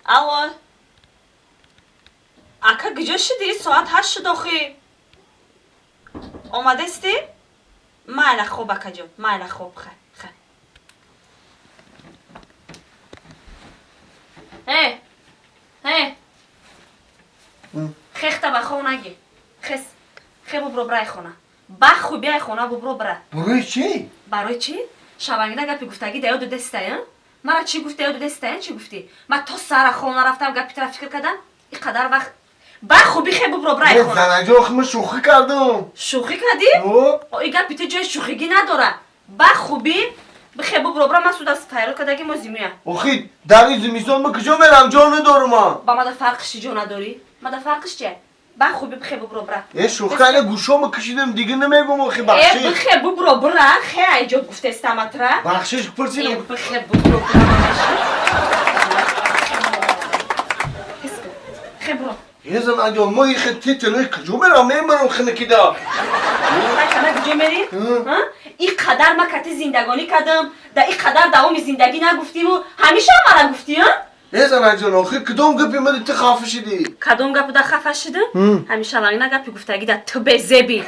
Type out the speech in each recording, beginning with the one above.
Алло. Ака, куҷо шудӣ? Соат 8 шуд охи. Омадастӣ? Майла, хоб, акаҷон, майла, хоб, хай, хай. Э, э. Хехта ба хов нагир. Хес. Хе, бубро, брай хона. Ба хуби ай хона бубро, бра. Барои чӣ? Барои чӣ? Шавангида гапи гуфтагӣ да ёду дестая? Мара чӣ гуфта, ёду дестая, чӣ гуфтӣ? Ма то сара хона рафтам, гапи тара фикр кардам. И қадар вақт ба хуби хе бубро, брай хона. Занаҷон, охи ман шӯхӣ кардам. Шӯхӣ кардӣ? О? И гапи ту ҷои шӯхигӣ надора. Ба хуби бихе бубро, бра, ман суд аз файрод кардаги мо зимуя. Охи дар ин зимистон ман куҷо мерам, ҷо надорам ман. Ба мада фарқиш чӣ, ҷо надорӣ? Мада фарқиш чия? Ба хуби бихе бубро, бра. Э, шӯхӣ кардам, гӯшомо кашидам, дига намегум, охи, Э, бахшиш. бихе бубро, бра, хе, айҷо гуфтестаматра. Бахшиш пурсидам. Э, бихе бубро, бра, хе, бро. Э, занаҷон, мо ихе титилои куҷо мерам, мемирам хинакида. Кана куҷо мерӣ? И қадар ма кати зиндагонӣ кардам, да и қадар давоми зиндагӣ нагуфтиму ҳамеша мара гуфтӣ, а? Э, занаҷон, охи кадом гапи мани ту хафа шидӣ? Кадом гапу да хафа шидам? Ҳамеша лангна гапи гуфтагӣ да ту безебӣ.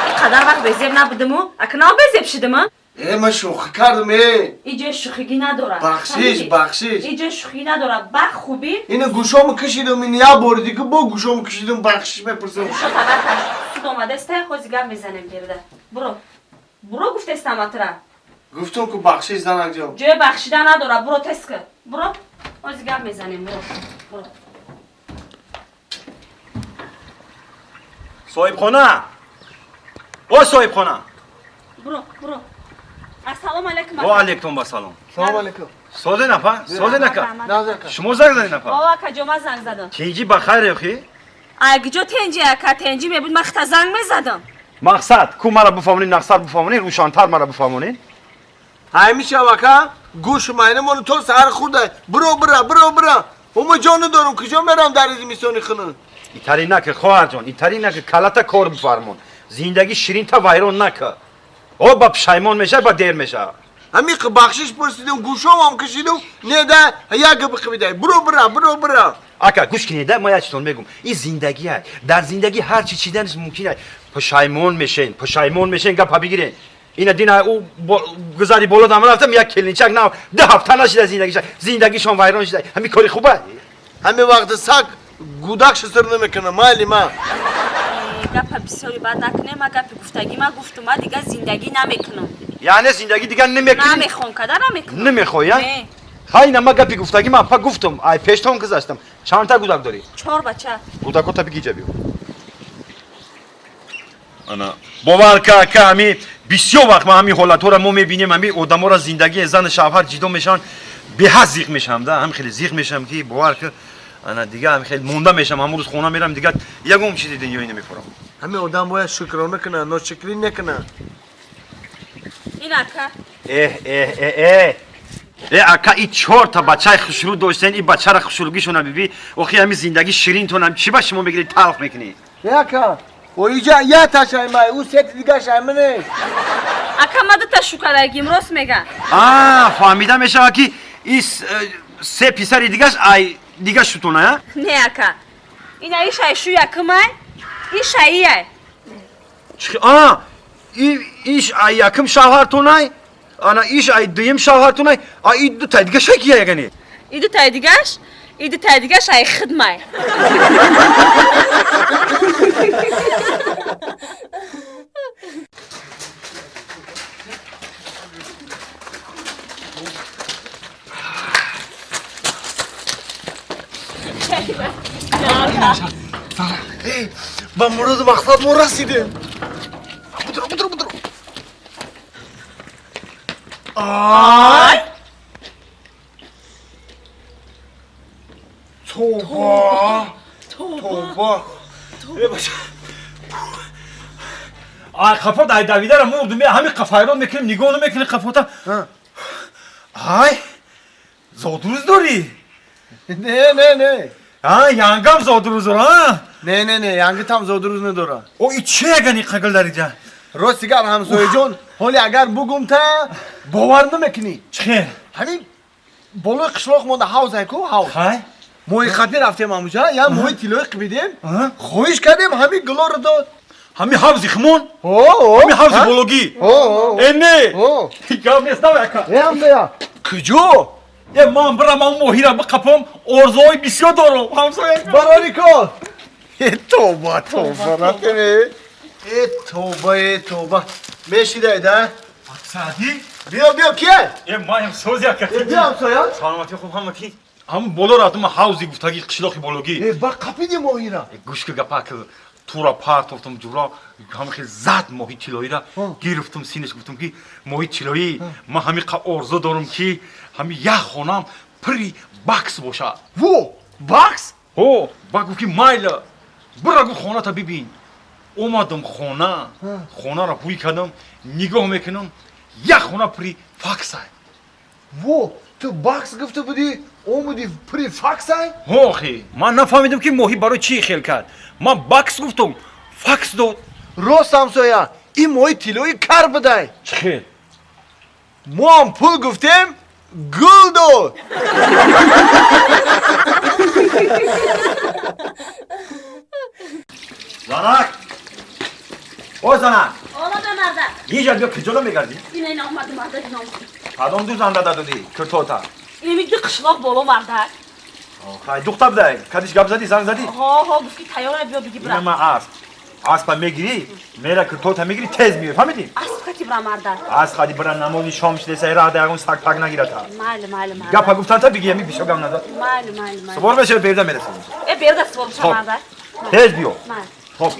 И қадар вақт безеб набудиму, акнав безеб шидим, а? Э, ман шӯхӣ кардам, э. И ҷои шӯхигӣ надорад. Бахшиш, бахшиш. И ҷои шӯхигӣ надорад, ба хубӣ. Ина гӯшомо кашидам, ин як бори дига бо гӯшомо кашидам, бахшиш мепурсам. Гӯшо табар суд омадеста, ҳози гап мезанем гирда. Буро, буро, гуфтестаматра. Гуфтам ку, бахшиш, занакҷон. Ҷои бахшида надорад, буро, теска буро, ҳози гап мезанем, буро, буро. Соҳибхона, о соҳибхона! Буро, буро, ассалому алайкум. Ва алайкум ассалом. Салом алайкум. Созе нафа, созе нака. Назака. Шумо занг задед, нафа? О, акаҷо, ман занг задам. Тинҷи ба хайр, охи? Ай куҷо тенҷи, ака? Тенҷи мебуд, ман хита занг мезадам. Мақсад ку, мара бифаҳмонед, нақсад бифаҳмонед, рӯшантар мара бифаҳмонед. Ҳамеша вака гӯш майнамон то саҳар хӯрда, биро, бира, биро, бира. Ма ҷо надорам, куҷо мерам дар зимистони хунук? Итари нака, хоҳарҷон, итари нака, калата кор бифармон, зиндагӣ ширинта вайрон нака, о ба пушаймон меша, ба дер меша. Ҳамиқ бахшиш пурсидам, гӯшомам кашидам, не да як гапи қибидай, биро, бира, биро, бира. Ака, гӯш кинеда, ма як чизон мегум. Ин зиндагӣ, дар зиндагӣ ҳар чи чиданаш мумкин ай. Пушаймон мешен, пушаймон мешен, гапа бигирен. Ина дина ӯ гузари боло дам рафтам, як келинчак нав 2 ҳафта нашида, зиндагиша, зиндагишон вайрон шида. Ҳами кори хуба? Ҳами вақти саг гудак шисир намекунам, майли ма. Гапа бисёри бад накунем, ма гапи гуфтагӣ ма гуфтум, ма дига зиндагӣ намекунам. Яъне зиндагӣ дигар намекунӣ? Намехом, када намекунам. Намехоҳӣ, а? Не. Хай, на, ма гапи гуфтагӣ ма па гуфтум, ай пештон гузаштам. Чандта гудак дорӣ? Чор бача. Гудакота бигиҷа биё. Ана, бовар ка, ака, ҳами бисёр вақт ма ҳами ҳолатҳоро мо мебинем, ҳами одаморо, зиндагии зану шавҳар ҷидо мешаванд, беҳад зиқ мешавам да, ҳам хеле зиқ мешавам, ки бовар ка, ана дига ҳам хеле монда мешавам, ҳамон рӯз хона мерам, дига ягон чизи дунёӣ намефурам. Ҳами одам бояд шукрона кунад, ношукрӣ накунад. Ин, ака. Эҳ, эҳ, э, э, э, ака, и чорта бачаи хушрӯ доштен, и бачара хушрӯгишона биби, охи ҳами зиндагӣ ширинтонам чӣ ба шумо мегиред, талх мекунед? Ака, о иҷа як ташай май, ӯ сети дигаш ай нест. Ака, ма дута шукарагим, рост мега. А, фаҳмида мешавад, ки и се писари дигаш ай дига шутона, а? Не, ака, ина иш ай шу якумай, иш ай ай. А, иш ай якум шавҳартонай, ана иш ай дуюм шавҳартонай, а и дутай дигаш ай кия ягане? И дутай дигаш, и дутай дигаш ай хидмай. Ба муроду мақсад мо расидем. Будро, будро, будро. Ай, тоба, тоба! Ай қафот, ай давидара мурдум, ҳами қафайрон мекунем, нигоҳ намекунӣ қафота. Ай, зодрӯз дорӣ? Не, не, не. А, янгам зодрӯз дора, а? Не, не, не, янгитам зодрӯз надора. О, и чи ягани қагил дариҷа? Рости гап, ҳамсояҷон, ҳоли агар бугум, та бовар намекунӣ. Чӣ хел? Ҳамин болои қишлоқ монда ҳавз ай ку, ҳавз. Хай. Моҳи қатӣ рафтем ҳамуҷа, я моҳи тиллои қибидем, хоҳиш кардем, ҳамин гулоро дод. Ҳами ҳавзи химон? Ҳами ҳавзи бологӣ? Э не, гап нест, давай ака. Эам бия. Куҷо? Э ман бирам ам моҳира биқапам, орзуҳои бисёр дорам, ҳамсоя. Барори кор. Э тоба, тоба, рафтем. Э тоба, э тоба. Мешидай да? Саъдӣ? Биё, биё, кие? Э маям сози ака. Э биё ҳамсоя. Саломатӣ хуб ҳама ки? Ҳамун боло рафтам ҳавзи гуфтагӣ қишлоқи бологӣ. Э ба қапиди моҳира. Э гӯш ки гапа ки тура партофтам ҷура ҳама хел зад моҳи тиллоира гирифтам синаш гуфтам ки моҳи тиллоӣ ман ҳами қа орзу дорам ки ҳами як хонам пури бакс бошад. Во, бакс? Ҳо, ба гуфт ки майла бира гуфт хоната бибин. Омадам хона, хонаро ҳуй кардам, нигоҳ мекунам, як хона пури факсай. Во, ту бакс гуфта будӣ, омадӣ пури факсай? Ҳо охи, ман нафаҳмидам ки моҳӣ барои чӣ хел кард. Ман бакс гуфтам, факс дод. Рост ҳамсоя, ин моҳи тиллои кар будай. Чӣ хел? Мо ҳам пул гуфтем, гул дод. Занак! О занак! Омадам мардак. Инҷа биё куҷо мегардӣ? Ина ина омадам мардак, ина омадам. Кадом ду занда додӣ киртота? Инами ду қишлоқ боло мардак. Хай духта будай, кадиш гап задӣ, занг задӣ? Ҳо, ҳо, гуфт ки тайёра биё биги бира. Ина ман асп. Аспа мегирӣ, мера киртота мегирӣ, тез меоӣ, фаҳмидӣ? Асп кати бира мардак. Асп қади бира намози шом шидеса, раҳда ягон саг пак нагирата. Майли, майли, майли. Гапа гуфтанта биги, ами бисёр гап назад. Майли, майли, майли. Сувор мешавӣ, берда мерасӣ. Э берда сувор мешавам мардак. Тез биё. Майли. Хоб.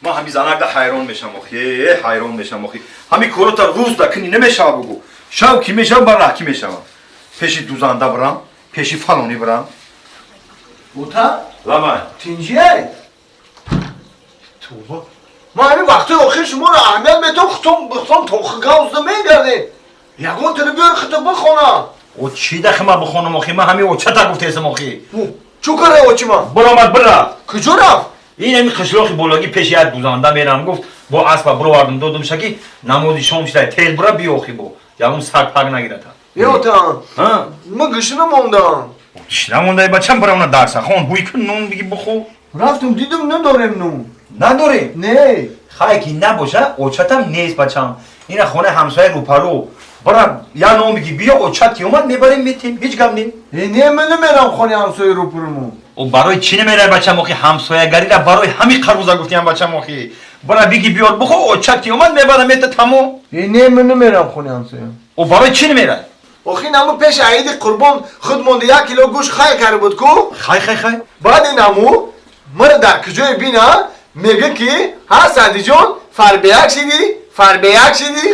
Ман ҳами занакда ҳайрон мешам охи, ҳайрон мешам охи. Ҳами корота рӯз да кини намешава бугу. Шав ки мешава, бар раҳ ки мешава. Пеши дузанда бирам, пеши фалонӣ бирам. Ота? Лабай. Тинҷиай? Тоба. Ман ҳамин вақтҳои охир шуморо аҳамият метавам, хутом тохи гавзда мегардед. Ягон тири биёр хита бихонам. О чӣ дахи ман бихонам охи? Ман ҳамин очата гуфтесам охи. Чӯ кара очи ман? Биромад бира. Куҷо рафт? Ин ҳамин қишлоқи бологӣ пеши як дузанда мерам гуфт, бо аспа бировардам додум шаки намози шом шидай тез бира биё охи бо. Ягон саг пак нагирата. Е отам. Ман гӯшина мондам. Гӯшина мондай бачам бира она дарса хон ҳуй кун нон биги бихӯ. Рафтум дидум надорем нон. Надорем? Не. Хай ки набоша очатам нест бачам. Ина хонаи ҳамсояи рӯпарӯ. Бира я нон биги биё очат ки омад мебарем метем ҳеҷ гап не. Э не ман намерам хонаи ҳамсояи рӯпарӯмо. О барои чӣ намеравӣ бачам охи ҳамсоягарира барои ҳамин қаруза гуфтиям бачам охи. Бира биги биёр бихӯ очат ки омад мебарам мета тамом. Э не ман намерам хонаи ҳамсоя. О барои чӣ намеравӣ? Охи наму пеш аиди қурбон худ монда як кило гӯшт хай карда буд ку? Хай хай хай. Баъд ин наму мара дар куҷое бина мега ки ҳа Саъдиҷон фарбеяк шидӣ, фарбеяк шидӣ.